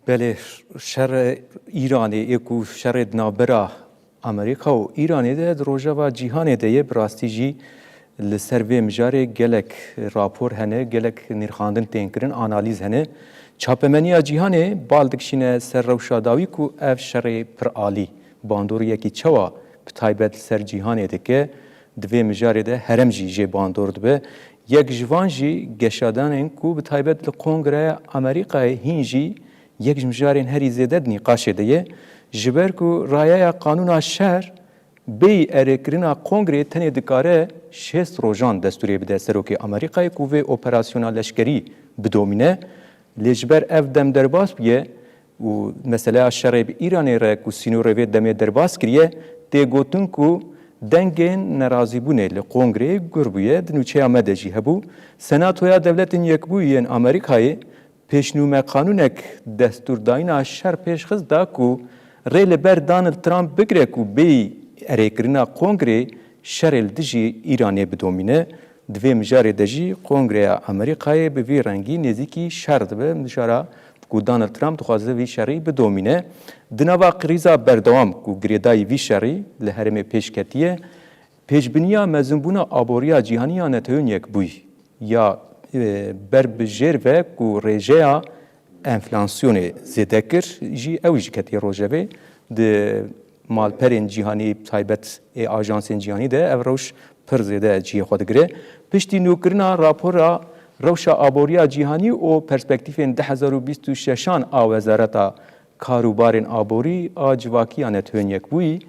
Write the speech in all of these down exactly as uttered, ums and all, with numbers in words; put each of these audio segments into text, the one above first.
Belê, şerê Îranê ê ku şerê di navbera Amerîka û Îranê de di rojeva cîhanê de ye, bi rastî jî li ser vê mijarê gelek rapor hene, gelek nirxandin tên kirin, analîz hene. Çapemeniya cîhanê bal dikişîne ser rewşa dawî ku ev şerê piralî bandoriyekî çawa bi taybet li ser cîhanê dike, di vê mijarê de herêm jî jê bandor dibe. Yek ji van jî geşadanên ku bi taybet li Kongreya Amerîkayê hîn jî yek ji mijarên herî zêde di nîqaşê de ye. Ji ber ku rayeya qanûna şer bêyî erêkirina Kongreyê tenê dikare şêst rojan destûrê bide Serokê Amerîkayê ku vê operasyona leşkerî bidomîne. Lê ji ber ev dem derbas bûye û meseleya şerê bi Îranê re ku sînorê vê demê derbas kiriye, tê gotin ku dengên nerazîbûnê li Kongreyê gur bûye, di nûçeya me de jî hebû. Senatoya Dewletên Yekbûyî yên Amerîkayê pêşnûme qanûnek destûrdayîna şer pêşxist da ku rê li ber Donald Trump bigire ku bêyî erêkirina Kongreyê şerê li dijî Îranê bidomîne. Di vê mijarê de jî Kongreya Amerîkayê bi vî rengî nêzîkî şer dibe, mijara ku Donald Trump dixwaze vî şerî bidomîne. Di nava krîza berdewam ku girêdayî vî şerî li herêmê pêş ketiye, pêşbiniya mezinbûna aboriya cîhanî ya Netewên Yekbûyî ya, e, ber bi jêr ve ku rêjeya enflasyonê zêde kir, jî ew jî ketiye rojevê. Di malperên cîhanî, taybet ê ajansên cîhanî de ev rewş pir zêde cihê xwe digire. Piştî nûkirina rapora rewşa aboriya cîhanî û perspektîfên du hezar û bîst û şeşan a Wezareta Karûbarên Aborî a Civakî ya Netewên Yekbûyî,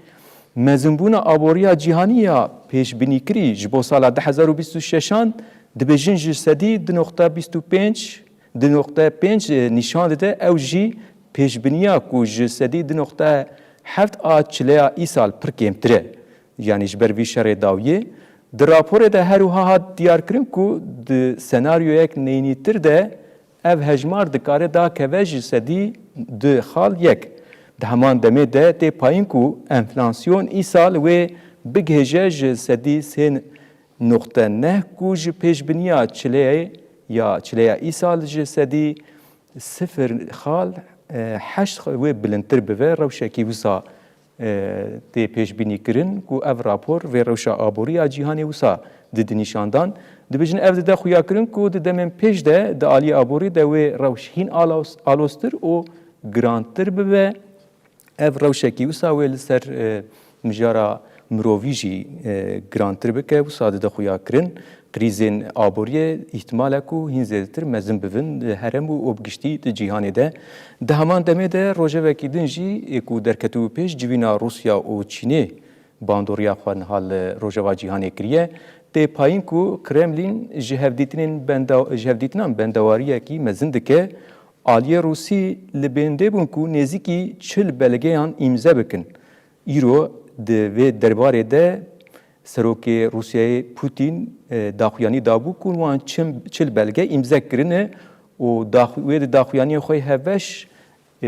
mezinbûna aboriya cîhanî ya pêşbînîkirî ji bo sala du hezar û bîst û şeşan dibêjin ji sedî du noqte bîst û pênc, du noqte pênc, e, nîşan dide, ew jî pêşbiniya ku ji sedî du noqte heft a çileya îsal pir kêmtir e, yanî ji ber vî şerê dawiyê. Di raporê de her wiha hat diyarkirin ku di senaryoyek neyînîtir de ev hejmar dikare dakeve ji sedî du xal yek. Di heman demê de tê payîn ku enflasyon îsal wê bigihêje ji sedî sê noqte neh ku ji pêşbiniya çileyê ya çileya îsal ji sedî sifir xal, e, heşt wê bilindtir bibe. Rewşekî wisa, e, tê pêşbînîkirin ku ev rapor vê rewşa aborî ya cîhanê wisa dide nîşandan. Dibêjin ev dide xuyakirin ku di demên pêş de di aliyê aborî de wê rewş hîn alos-, aloztir û girantir bibe. Ev rewşekî wisa wê li ser, e, mijara mirovî jî, e, girantir bike, wisa dide xuyakirin. Krîzên aboriyê îhtimal e ku hîn zêdetir mezin bibin di herêm û bi giştî di cîhanê de. Di heman demê de rojevekî din jî, ê ku derketibû pêş, civîna Rûsya û Çînê bandoriya xwe niha li rojeva cîhanê kiriye. Tê payîn ku Kremlîn ji hevdîtinên benda-, ji hevdîtinan bendewariyekî mezin dike. Aliyê Rûsî li bêndê bûn ku nêzîkî çil belgeyan îmze bikin. Îro di vê derbarê de Serokê Rûsyayê Putin, e, daxuyanî dabû ku wan çim-, çil belge îmze kirine û daxu-, wê di daxuyaniyê xwe hevbeş, e,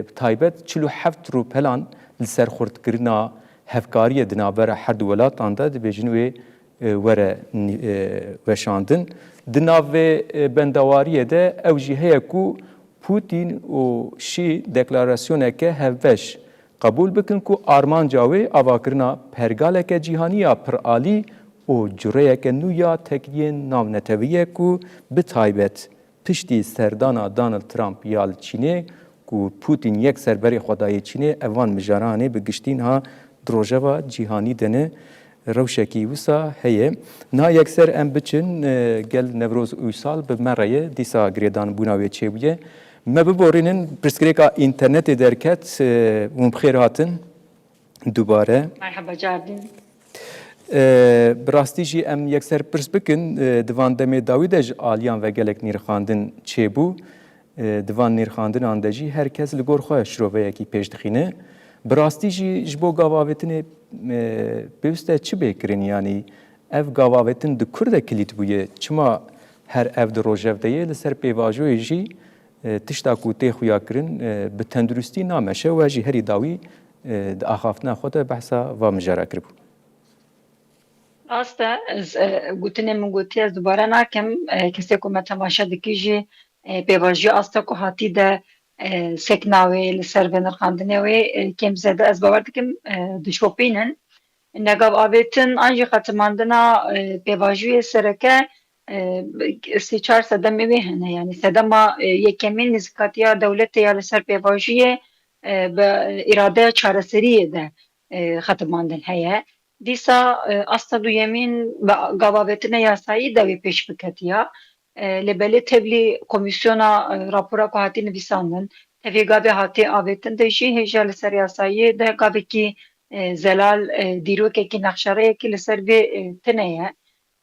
bi taybet çil û heft rûpelan li ser xurtkirina hevkariyê di navbera her du welatan de dibêjin wê, e, were nî-, e, weşandin. Di nav vê, e, bendewariyê de ew jî heye ku Putin û Şî deklarasyoneke hevbeş qebûl bikin ku armanca wê avakirina pergaleke cîhanî ya piralî û cureyeke nû ya tevlihên navnetewî ye ku bi taybet piştî serdana Donald Trump ya li Çînê ku Putin yek serberê xwe daye Çînê, ev van mijaranê bi giştî niha di rojeva cîhanî de ne. Rewşekî wisa heye. Niha yekser em biçin, e, gel Newroz Uysal bi me re ye, dîsa girêdanbûna wê çêbûye. Me biborînin, pirsgirêka înternetê derket, e, hûn bi xêr hatin dubare. Merhaba Cardin. E, bi rastî jî em yekser pirs bikin, e, di van demê dawî de ji aliyan ve gelek nirxandin çêbû. E, di van nirxandinan de jî her kes li gor xwe şiroveyekî pêş dixîne. Bi rastî jî ji bo gavavêtinê, e, pêwîst e çi bê kirin? Yanî ev gavavêtin di kur de kilît bûye? Çima her ev di rojev de ye? Li ser pêvajoyê jî, e, tişta ku tê xuya kirin, e, bi tenduristî nameşe. We jî herî dawî, e, di axaftina xwe de behsa va mijara kiribû. Rast e, ez, e, gotinê min gotiye, ez dubare nakim. E, kesê ku me temaşe dikî jî, e, pêvajoya asta ku hatî de, e, sekna wê, li ser vê nirxandinê wê, e, kêm zêde ez bawer dikim, e, dişopînin. Negav avêtin an jî xetimandina, e, pêvajoyê sereke, e, sê çar sedemê wê hene. Yanî sedema, e, yekemîn nêzîkatiya dewletê ya li ser pêvajoyê, e, bi îradeya çareseriyê de, e, xetimandin heye. Dîsa, e, asta duyemîn bi gav avêtine yasayî de wê pêş biketiya. E, lê belê tevlî komîsyona, e, rapora ku hatî nivîsandin, tevî gavê hatî avêtin de jî hêja li ser yasayî de gavekî, e, zelal, e, dîrokekî, nexşereyekî li ser vê, e, tune ye.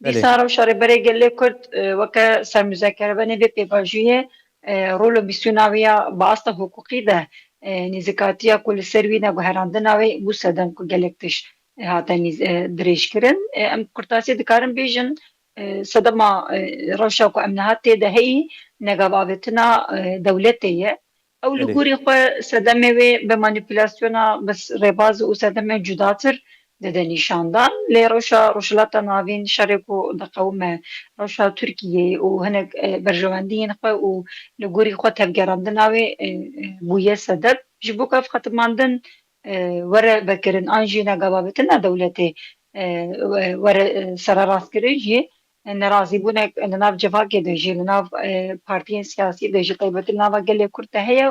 Belê. Dîsa rewşa Rêberê Gelê Kurd, e, weke sermuzekere benê vê pêvajoyê, e, rol û mîsyona wê ya bi asta hiqûqî de, e, nêzîkatiya ku li ser wî neguherandina wê bû sedem ku gelek tişt, e, hate nîz-, e, dirêjkirin. E, em kurtasî dikarin bêjin, e, sedema, e, rewşa ku em niha tê de heyî, negav avêtina, e, dewletê ye. Ew li Belê. gorî xwe sedemê wê bi manîpulasyona bi s-, rêbaz û sedemên cudatir dide nîşandan. Lê rewşa Rojhilata Navîn, şerê ku diqewime, rewşa Tirkiyeyê û hinek, e, berjewendiyên xwe û li gorî xwe tevgerandina wê, e, e, bûye sedeb. Ji bo ku ev xetimandin, e, were vekirin an jî negav avêtina dewletê, e, we-, were, e, sererastkirin jî, nerazîbûnek li nav civakê de jî, li nav, e, partiyên siyasî de jî, taybetî li nava gelê Kurd de heye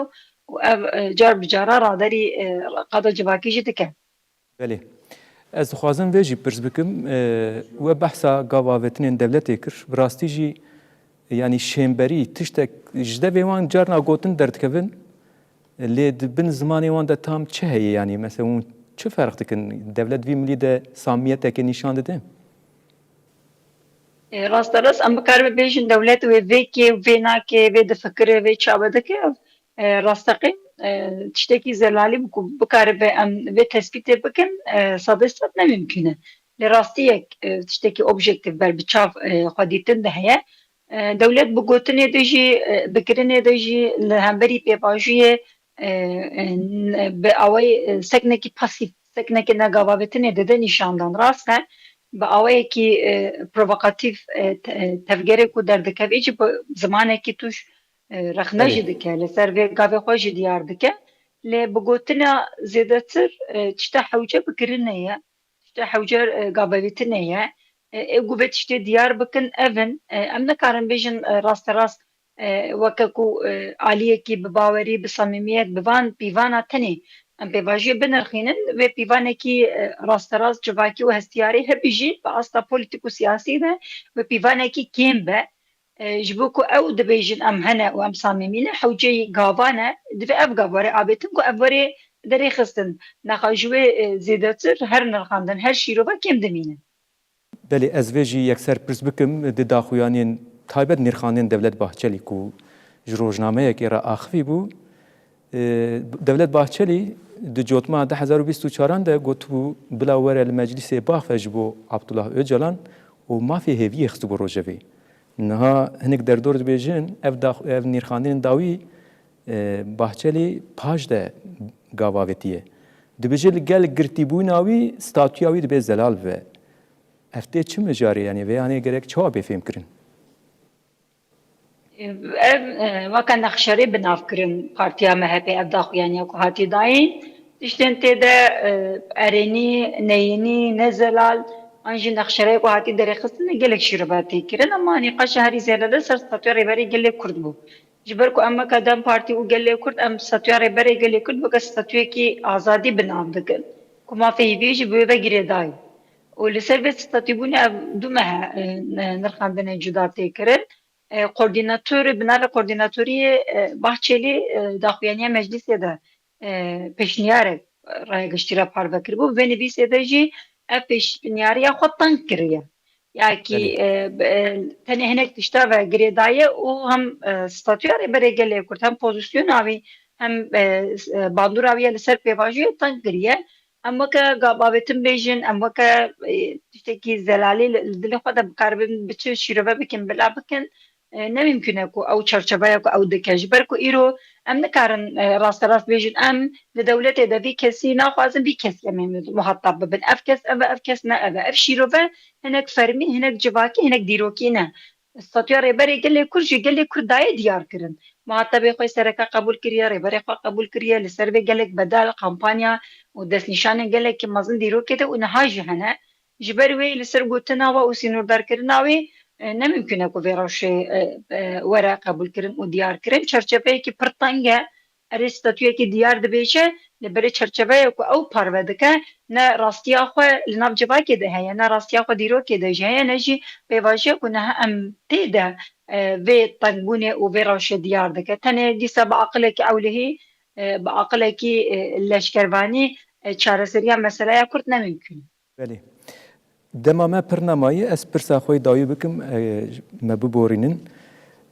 û ev, e, car bi cara raderî, e, qada civakî jî dike. Belê. Ez dixwazim vê jî pirs bikim. E, we behsa gav avêtinên dewletê kir. Bi rastî jî, yanî şênberî tiştek ji devê wan carna gotin derdikevin. Lê di bin zimanê wan de tam çi heye? Yanî mesela hûn çi ferq dikin? Dewlet vî milî de samiyeteke nîşan dide? E, rasterast em bikaribin bêjin dewlet wê vê kê, vê nakê, vê difikire, vê çawa dike. E, rasteqîn, e, tiştekî zelalî bû ku bikaribe em vê tespîtê bikin, e, sedê sed ne mimkûn e. Lê rastiyek, e, tiştekî objektîf ber bi çav, e, xwe dîtin de heye. E, dewlet bi gotinê de jî, e, bi kirinê de jî li hemberî pêvajoyê, e, e, n-, bi awayê, e, seknekî pasîf, seknekî negav avêtinê dide nîşandan. Rast e, bi awayekî, e, provokatîf, e, te-, e, tevgerê ku derdikeve jî bi zimanekî tûj, e, rexne Belê. jî dike, li ser vê gavê xwe jî diyar dike. Lê bi gotina zêdetir, e, tişta hewce bi kirinê ye. Tiştê hewce, e, gav avêtinê ye. E, ê ku vê tiştê diyar bikin ev in. E, em nikarin bêjin, e, rasterast, e, weke ku, e, aliyekî bi bawerî, bi samîmiyet, bi van pîvana tenê em pêvajoyê binirxînin, vê pîvanekî, e, rasterast civakî û hestiyarî hebe jî bi asta polîtîk û siyasî de wê pîvanekî kêm be. E, ji bo ku ew dibêjin em hene û em samîmî ne, hewceyî gavan e, divê ev gav were avêtin ku ev were derêxistin. Nexa ji wê, e, zêdetir her nirxandin, her şîrove kêm dimînin. Belê, ez vê jî yekser pirs bikim, di daxuyaniyên taybet nîrxandên Devlet Bahçelî ku ji rojnameyekê re axivî bû, e, Devlet Bahçelî di cotma du hezar û bîst û çaran de gotibû bila were li meclîsê biaxive ji bo Abdullah Ocalan û mafê hêviyê xistibû rojevê. Niha hinek derdor dibêjin, ev dax-, ev nîrxandinên dawî, e, Bahçelî paş de gav avêtiye. Dibêje li gel girtîbûna wî, statûya wî dibê zelal bibe. Ev tê çi mijarê, yanî vê yanê gerek çawa bê fêmkirin? Ev, e, weke nexşerê bi nav kirin partiya M H P ev daxuyaniya ku hatî dayîn. Tiştên tê de, e, erênî, neyînî, ne zelal, an jî nexşereyê ku hatî derêxistin gelek şîrove tê kirin. Ema nîqaşa herî zêde de ser statûya Rêberê Gelê Kurd bû. Ji ber ku em weke DEM Partî û Gelê Kurd, em statûya Rêberê Gelê Kurd weke statûyekî azadî bi nav dikin. Ku mafê hêviyê jî bi wê ve girêdayî. Û li ser vê statûbûnê ev du meh e, nirxandinên cuda tê kirin. E, koordînatorê, bi navê koordînatoriyê, e, Bahçelî, e, daxuyaniya meclîsê de, e, pêşniyarek raya giştî re parve kiribû. Bi vê nivîsê de jî ev pêşniyariya xwe teng kiriye. Yakî, Belê. e, b-, e, tenê hinek tişta ve girêdaye û hem, e, statûya Rêberê Gelê Kurd, hem pozîsyona wî, hem, e, s-, e, bandora wî ya li ser pêvajoyê teng kiriye. Em weke gav avêtin bêjin, em weke, e, tiştekî zelalî li, li dilê xwe de bikaribin, bi çi şîrove bikin, bila bikin, e, ne mimkûn e ku ew çarçoveya ku ew dike. Ji ber ku îro em nikarin, e, rasterast bêjin, em li dewletê de vî kesî naxwazin, vî kesî em ê muhatap bibin. Ev kes ev e, ev kes ne ev e. Ev şîrove hinek fermî, hinek civakî, hinek dîrokî ne. Statûya Rêberê Gelê Kurd jî gelê Kurd dayê diyar kirin. muhatebê xwe sereke qebûl kiriye, rêberê xwe qebûl kiriye, li ser vê gelek bedel, kampanya û destnîşanên gelekî mezin dîrokê de û niha jî hene. Ji ber wê li ser gotina we û sînordarkirina wê, e, ne mimkûn e ku vê rewşê, e, e, were qebûlkirin û diyarkirin. Çerçeveyekî pir teng e. Erê, statuyekî diyar dibêje, lê berê çerçeveya ku ew parve dike, ne rastiya xwe li nav civakê de heye, ne rastiya xwe dîrokê de jî heye, ne jî pêvajoya ku niha em tê de, e, vê tengbûnê û vê rewşê diyar dike. Tenê dîsa bi aqilekî ewlehî, e, bi aqilekî, e, leşkervanî, e, çareseriya meseleya Kurd ne mimkûn e. Belê. Dema me pir nemayî, ez pirsa xwe yê dawî bikim, e, me biborînin.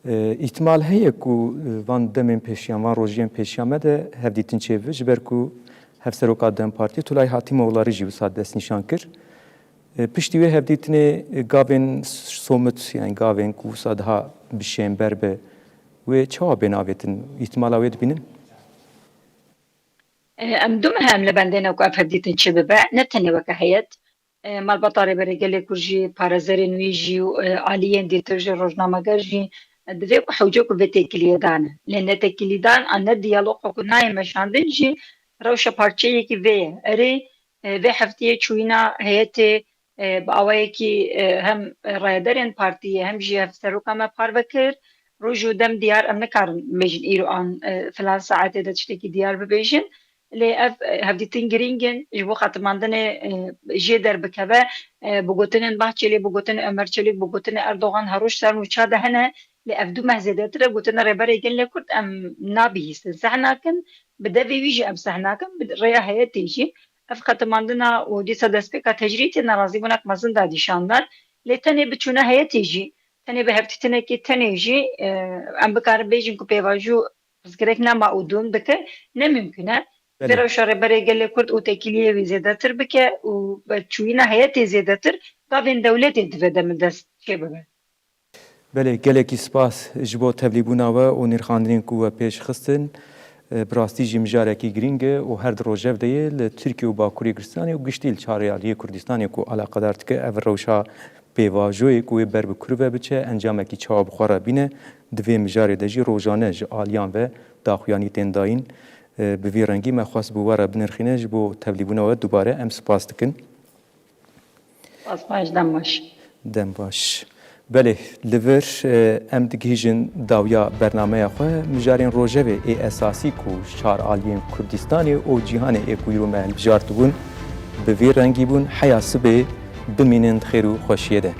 E, îhtimal heye ku, e, van demên pêşiyan, van rojiyên pêşiya me de hevdîtin çêbibe, ji ber ku Hevseroka DEM Partiyê Tulay Hatîmoğulları jî wisa destnîşan kir. E, piştî wê hevdîtinê, e, gavên somut, yani gavên ku wisa daha bi şênber be, wê çawa bên avêtin? Îhtimala wê dibînin? E, em du meh em li bendê ne ku ev hevdîtin çêbibe, ne tenê weke heyet. E, malbata Rêberê Gelê Kurd jî, parêzerên wî jî û, e, aliyên dîtir jî, rojnameger jî, e, divê ku hewce ku vê têkiliyê dane. Lê ne têkilîdan an ne diyalog ku nayê meşandin jî rewşa parçeyekî vê ye. Erê, e, vê heftiyê çûyîna heyetê, e, bi awayekî, e, hem rayedarên partiyê hem jî hevseroka me parve kir. Roj û dem diyar, em nikarin bêjin îro an, e, filan saetê de tiştekî diyar bibêjin. Lê ev, e, hevdîtin girîng in, ji bo xetimandinê, e, jê derbikeve, e, bi gotinên Bahçelî, bi gotinê Ömer Çelik, bi gotinê Erdogan her roj ser nûça de hene, lê ev du meh zêdetir e, gotinê Rêberê Gelê Kurd em nabihîstin, seh nakin, bi devê wî jî em seh nakin, bi rêya heyetê jî. Ev xetimandina û dîsa destpêka tecrîdê nerazîbûnek mezin da nîşan dan, lê tenê bi çûna heyetê jî, tenê bi hevdîtinekê tenê jî, e, em bikarin bêjin ku pêvajo pirsgirêk nema û dûm dike, ne mimkûn e. Belê. Vê rewşa Rêberê Gelê Kurd û têkiliyê wî zêdetir bike û bi çûyîna heyetê zêdetir gavên dewletê divê demildest çêbibe. Belê, gelekî spas ji bo tevlîbûna we û nirxandinên ku we pêş xistin. E, bi rastî jî mijarekî girîng e û her di rojevdeyê li Tirkiye û Bakurê Kurdistanê û giştî li çar aliyê Kurdistanê ku alaqedar dike ev rewşa pêvajoyê ku wê ber bi kurve biçe, encamekî çawa bi xwe re bîne, di vê mijarê de jî rojane ji aliyan ve daxuyanî tên dayîn. E, bi vî rengî me xwest bi we re binirxîne, ji bo tevlîbûna we dubare em spas dikin. Spas, baş, dem baş. Dem baş. Belê, li vir, e, em digihîjin dawiya bernameya xwe. Mijarên rojevê ê esasî ku ji çar aliyên Kurdistanê û cîhanê ê ku îro me hilbijartibûn, bi vî rengî bûn. Heya sibê bimînin di xêr û xweşiyê de.